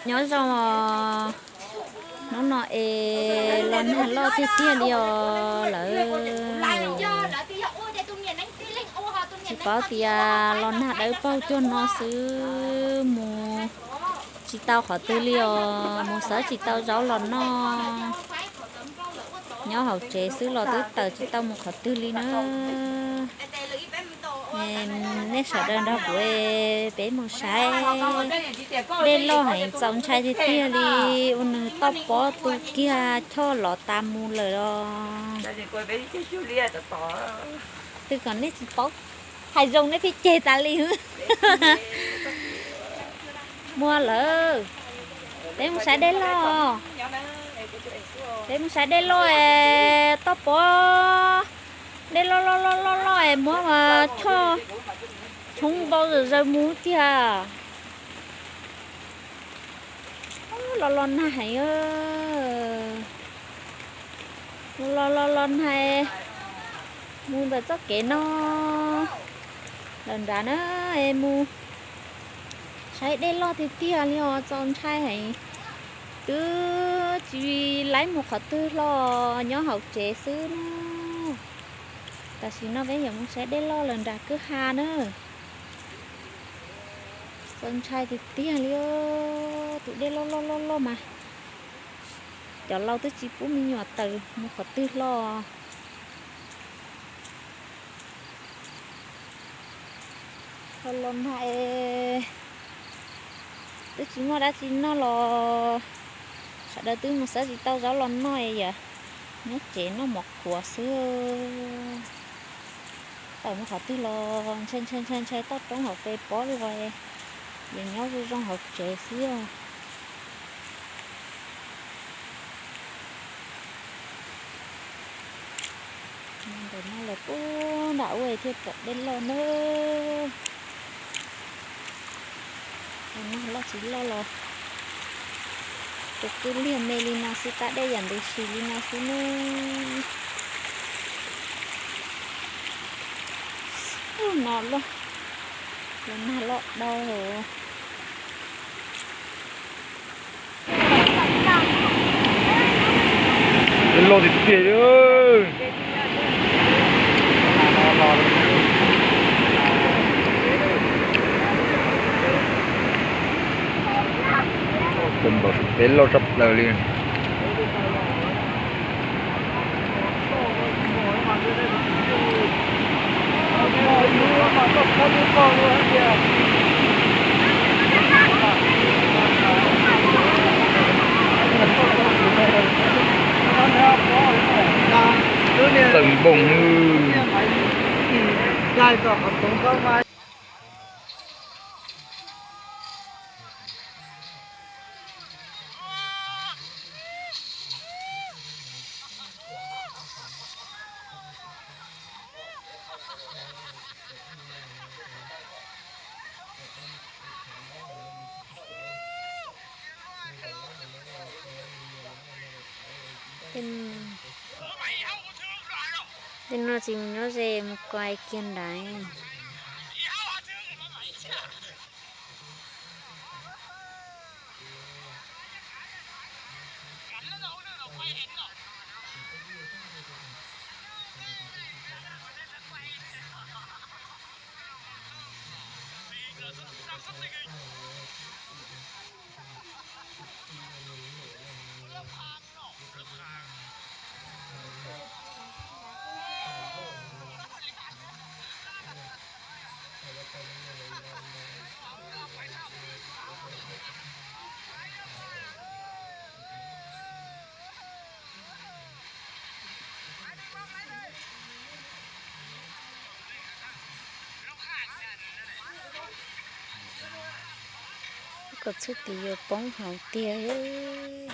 Nyob zoo os, hnub no es los nag loj tiag tiag li os lawm. Tsis paub tias los nag dawb paug cuag no xwb mus tsis tau qhov twg li os, mus xawb tsis tau zaub los noj. Nyob hauv tsev xwb los twb tawm tsis tau mus qhov twg li na. Nej sawv daws nrog kuv peb mus saib dej loj heev, txaus ntshai tiag tiag li. Ua nws toj pob tu kiag choj los tas mus lawm os. Twb kom nej tsis paub, hais zoo nej thiaj ceg tas li. Muaj lawm, peb mus saib dej loj. Peb mus saib dej loj es toj pob, dej loj loj loj loj loj es muab mas choj tshoob npau zawg zawg mus tiag. Los los nag heev, los los los nag, mus ntawm txoj kev no lawm nrad na, es mus saib dej loj tiag tiag li os, txaus ntshai heev. Twb tsis laib mus qhov twg hlo, nyob hauv tsev xwb na. Tam sim no peb yuav mus saib dej loj lawm nram kwj ha na. Txaus ntshai tiag tiag li, tus dej loj loj loj loj mas cov laus twb tsis pub me nyuam tawm mus qhov twg hlo. Los los nag es twb tsis muaj dab tsi noj los sawv daws twb mus xawb tsis tau zaub los noj es yam nyob tsev noj mov qhuav xwb. Tawm mus qhov twg los ntshai ntshai ntshai ntshai toj roob hauv pes pob los, yuav nyob zoo zoo hauv tsev xwb. Ntawm no lawm pub nram ub thiaj pom dej loj na. Nag loj tsis loj los tus kwj liag me li no xwb, qab dej yam ntws si li no xwb ne. No los nag loj dhau. Dej loj tiag tiag li. Tus npam peb loj tshaj plaws li. Txawm npoos. Tej no tsis mus nyob ze mus kos kiag nrad. Kom txhub tim yuav poob hauv tiag.